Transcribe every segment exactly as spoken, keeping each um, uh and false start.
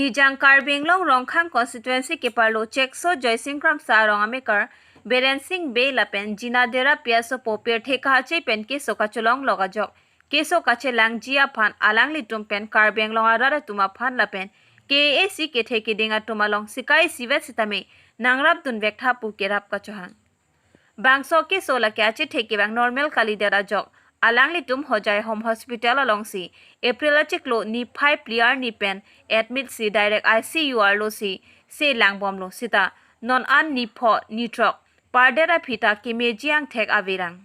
Rijang Karbi Anglong Rongkhang constituency keparlo Chekso Joysing Kramsa arong amekar Beren Sing Bey lapen Jina Dera pi asopo pirthe kahache pen keso kacholonglok ajok keso kachelangji aphan alanglitum pen Karbi Anglong arat atum aphan lapen K A A C kethe keding atum along sikai sivet sitame nangrapdun vektha pu kerap kachohang. Bangso keso lake achethe kevang normal kalidet ajok alanglitum Hojai Home Hospital alongsi April achiklo niphai phli arni pen admit si direct I C U arlo si se langbomlo sita non an nipho nithrok pardet aphi ta kemeji angthek averang.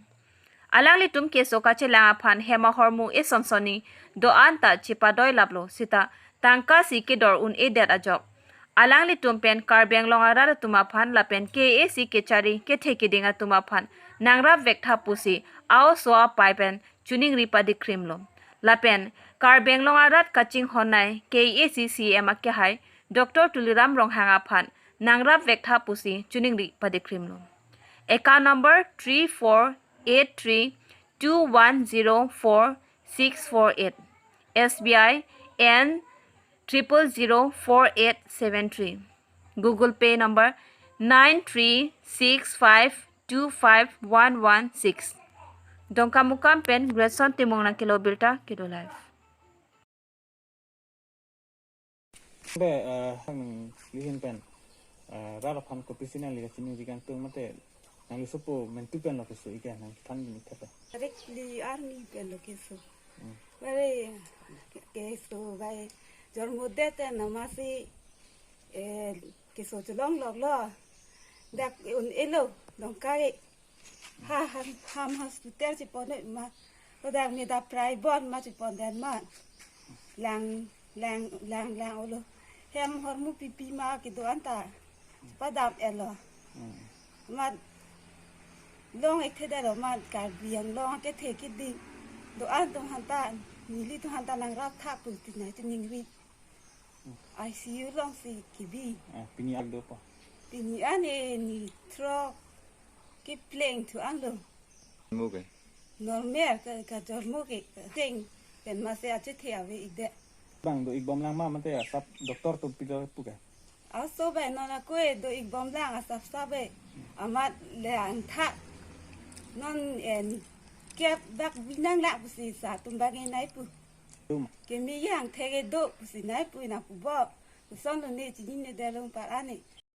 Alanglitum keso kachelang aphan hem ahormu esonsoni do-an ta chepadoilaplo sita tangka si kedor un-edet ajok alanglitum pen Karbi Anglong arat atum aphan lapen K A A C kechari kethe keding atum aphan nangrap vektha pusi a-oso apai pen choningri padikrimlo. Lapen Karbi Anglong arat kachinghonnei K A A C C E M akehai Doctor Tuliram Ronghang aphan nangrap vektha pusi choningri padikrimlo. Account number three four eight three two one zero four six four eight, S B I N triple zero four eight seven three, Google Pay number nine three six five two five one one six. Dongkamukam pen Grayson Timung nangkelo birta kedo live. Be, eh, hang lihin pen, eh, rat aphan kopisi nangli kachiningri kangtung mate nangli sopo mentu pen lo keso ike nangthan ni thepe. Tarik phli arni pen lo keso. Hmm. Mare ke-, keso bai jormo det te namasi, eh, keso cholongloklo. Dak un-elo dongkai. Ha, ham, ham hospital chepon ma. Kodak me da private ma chepon den ma. Lang, lang, lang, lang olo. Hem ahormu pipi ma kedo-an ta padam-etlo. Hmm. Mat long-ik thedetlo mat Karbi Anglong kethe keding do-an atum aphan ta nelitum aphan ta nangraptha pu tinai chiningri. I C U alongsi kebi. Ah, pini an dopo. Pini an e nithrok kepleng thu an lo. Mo ke? Normal ke, kajormo ke, kacheng pen masi achethe ave-ikdet. Bang do-ik bomlang ma mate asap doctor atum pilo pu ke? A-oso bai non ako e do-ik bomlang asap sap e. Amat le angthak. Non en kep dak binang lak pusi sa atum bang e nai pu. Tum. Keme angthek e do pusi nai pu ina pu bo. Kusonlo ne chinine dalong par ani.